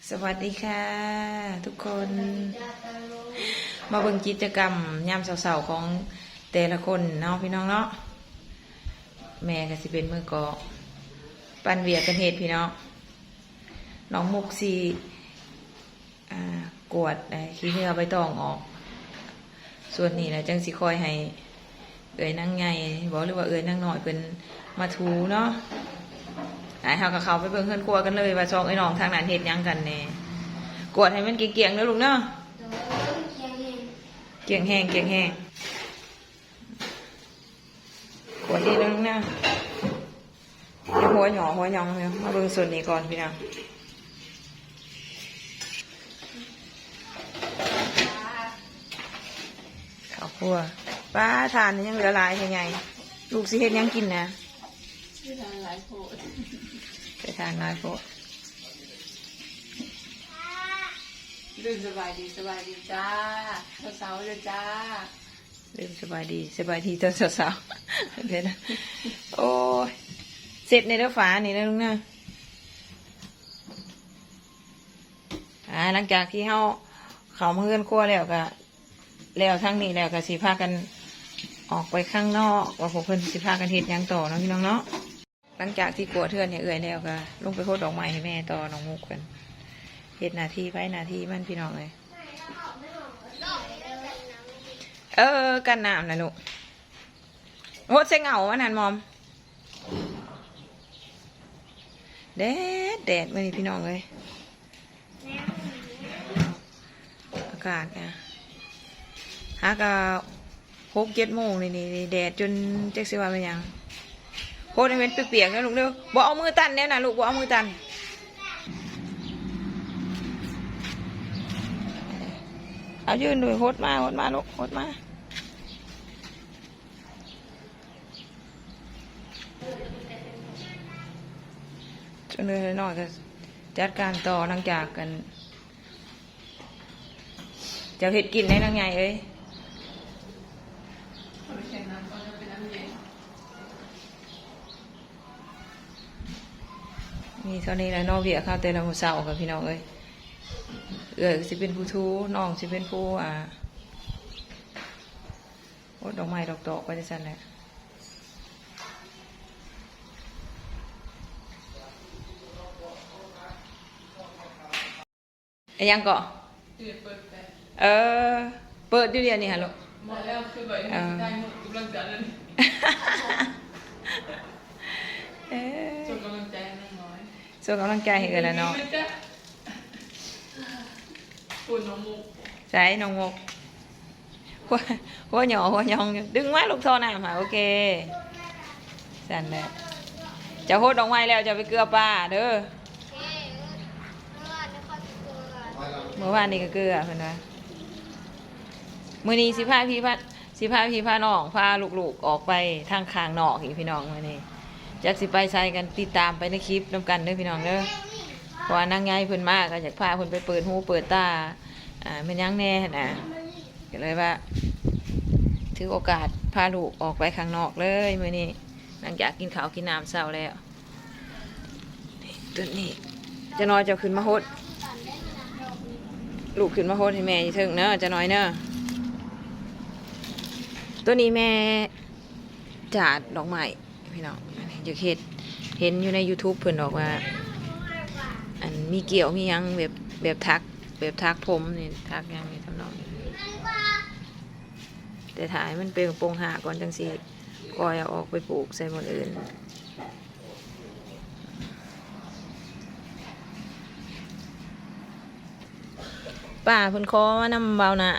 ສະຫວັດດີຄ່ະທຸກຄົນ ມາເບິ່ງກິດຈະກຳຍາມເຊົ້າໆຂອງແຕ່ລະຄົນເນາະ ພີ່ນ້ອງເນາະ. ແມ່ກໍຊິເປັນມືກອກ ປັ້ນວຽກກັນເຮັດ ພີ່ນ້ອງ. ນ້ອງມຸກຊິ ອ່າ ກວາດ ອ່າ ຂີ້ເຫຍື້ອໃບຕອງອອກ. ສ່ວນນີ້ລະຈັ່ງຊິຄ່ອຍໃຫ້ເອື້ອຍນາງໃຫຍ່ບໍ ຫຼືວ່າເອື້ອຍນາງນ້ອຍເພິ່ນມາຖູເນາະ. ອ້າຍເຮົາກໍເຂົ້າໄປເບິ່ງເຮືອນຄົວກັນເລີຍ ວ່າສອງເອື້ອຍນ້ອງທາງນັ້ນເຮັດຫຍັງກັນແດ່. ກວາດໃຫ້ມັນກ້ຽງໆເດີລູກເດີ. ໂດຍ ກ້ຽງແຮງ ກ້ຽງແຮງ ກ້ຽງແຮງ. ກວດດີເດີລູກເດີ. ເຮັດຫົວຫຍໍ້ຫົວຫຍ້ອງເດີ. ມາເບິ່ງສ່ວນນີ້ກ່ອນ ພີ່ນ້ອງ. ເຂົ້າຄົວ ປ້າ ຖ່ານຍັງເຫຼືອຫຼາຍແທ້ໃຫຍ່. ລູກຊິເຮັດຫຍັງກິນນະ? ໃສ່ຖ່ານຫຼາຍໂພດ ໃສ່ຖ່ານຫຼາຍໂພດ. ລືມສະບາຍດີ ສະບາຍດີຈ້າ ເຊົ້າໆເດີຈ້າ. ລືມສະບາຍດີ ສະບາຍດີຕອນເຊົ້າໆ. ໂອ້ຍ ເຊັດແດ່ເດີຝານີ້ນະລຸງນະ. ອ່າ ຫຼັງຈາກທີ່ເຮົາເຂົ້າມາເຮືອນຄົວແລ້ວ ກະແລ້ວທາງນີ້ແລ້ວ ກະຊິພາກັນອອກໄປຂ້າງນອກ ວ່າພວກເພິ່ນຊິພາກັນເຮັດຫຍັງຕໍ່ເນາະ ພີ່ນ້ອງເນາະ. ຫຼັງຈາກທີ່ກວດເຮືອນໃຫ້ເອື້ອຍແລ້ວ ກະລົງໄປຫົດດອກໄມ້ໃຫ້ແມ່ຕໍ່ ນ້ອງມຸກເພິ່ນເຮັດໜ້າທີ່ໃຜໜ້າທີ່ມັນ ພີ່ນ້ອງເອີຍ. ເອີ ກັນນ້ຳນະລູກ ຫົດໃສ່ເຫງົ້າມັນຫັ້ນມອມ. ແດດ ແດດມື້ນີ້ ພີ່ນ້ອງເອີຍ. ອາກາດກະ ຫາກະຫົກເຈັດໂມງນີ້ ນີ້ ນີ້ແດດຈົນຈັກຊິວ່າແມ່ນຫຍັງ. ໂພດໃຫ້ມັນປຽກໆເດີລູກເດີ. ບໍ່ເອົາມືຕັນແນວນັ້ນລູກ ບໍ່ເອົາມືຕັນ. ເອົາ ຢືນດູ ຫົດມາ ຫົດມາລູກ ຫົດມາ. ເອີ ນ້ອຍກໍຈັດການຕໍ່ ຫຼັງຈາກກັນ ເຈົ້າເຮັດກິນໄດ້ນາງໃຫຍ່ເອີຍ. ມີເທົ່ານີ້ແຫຼະເນາະ ວຽກເຮົາແຕ່ລະມື້ເຊົ້າ ກັບພີ່ນ້ອງເອີຍ. ເອື້ອຍຊິເປັນຜູ້ຖູ ນ້ອງຊິເປັນຜູ້ ອ່າ ໂອດ ດອກໄມ້ດອກຕອກໄປຈັ່ງຊັ້ນແຫຼະ. ອີຫຍັງເກາະ? ເອີ ເປີດຢູ່ດຽວນີ້ຫັ້ນລູກ. ເອີ ເອີ ສົ່ງກຳລັງໃຈໃຫ້ເອື້ອຍລະເນາະ. ໃສນ້ອງມຸກ? ຫົວ ຫົວຫຍໍ້ຫົວຫຍ້ອງຢູ່. ດຶງມາລູກ ທໍ່ນ້ຳຫາ. ໂອເຄ ຊັ້ນແຫຼະ. ເຈົ້າຫົດດອກໄມ້ແລ້ວ ເຈົ້າໄປເກືອປາເດີ. ມື້ວານນີ້ກໍເກືອເພິ່ນວ່າ. ມື້ນີ້ຊິພາພີ່ພາ ຊິພາພີ່ພານ້ອງ ພາລູກໆອອກໄປທາງຂ້າງນອກອີກ ພີ່ນ້ອງ. ມື້ນີ້ຈັກຊິໄປໃສກັນ ຕິດຕາມໄປໃນຄລິບນຳກັນເດີ ພີ່ນ້ອງເດີ. ເພາະວ່ານາງໃຫຍ່ເພິ່ນມາ ກໍຢາກພາເພິ່ນໄປເປີດຫູເປີດຕາ ອ່າ ແມ່ນຫຍັງແດ່ຫັ້ນນະ. ກໍເລີຍວ່າຖືໂອກາດພາລູກອອກໄປຂ້າງນອກເລີຍມື້ນີ້ ຫຼັງຈາກກິນເຂົ້າກິນນ້ຳເຊົ້າແລ້ວ. ໂຕນີ້ ຈານ້ອຍເຈົ້າຂຶ້ນມາຫົດ ລູກຂຶ້ນມາຫົດໃຫ້ແມ່ຢູ່ເທິງເນີ ຈານ້ອຍເນີ. ໂຕນີ້ແມ່ຈາດດອກໄມ້ ພີ່ນ້ອງ ອັນນີ້ຢາກເຮັດ ເຫັນຢູ່ໃນຢູທູບເພິ່ນດອກວ່າ ອັນມີກ້ຽວມີຫຍັງ ແບບ ແບບຖັກ ແບບຖັກຜົມນີ້ ຖັກຫຍັງນີ້ ທຳນອງນີ້. ແຕ່ຖ້າໃຫ້ມັນເປັນປົງຫາກ່ອນ ຈັ່ງຊິຄ່ອຍເອົາອອກໄປປູກໃສ່ບ່ອນອື່ນ. ປ້າເພິ່ນຂໍມານຳບ່າວໜ້າ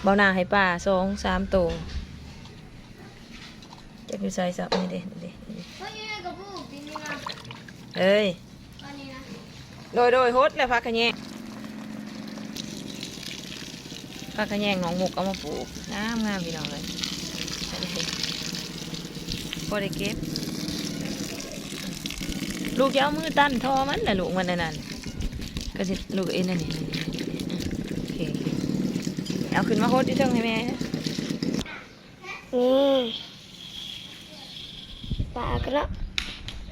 ບ່າວໜ້າໃຫ້ປ້າສອງສາມໂຕ ຈັກຢູ່ໃສຊະ. ນີ້ເດ້ ນີ້ເດ້ ນີ້ເດ້ ເອີຍ. ໂດຍ ໂດຍ ຫົດແລ້ວ ຜັກຂະແຍງ ຜັກຂະແຍງນ້ອງມຸກເອົາມາປູກ ງາມໆ ພີ່ນ້ອງເອີຍ. ພໍໄດ້ເກັບ ລູກຢ່າເອົາມືຕັນທໍ່ມັນນະລູກ ມັນອັນນັ້ນ ກໍຊິ ລູກເອັນອັນນີ້ ໂອເຄ ເອົາຂຶ້ນມາຫົດຢູ່ເທິງໃຫ້ແມ່. ນີ້ ປາກະເນາະ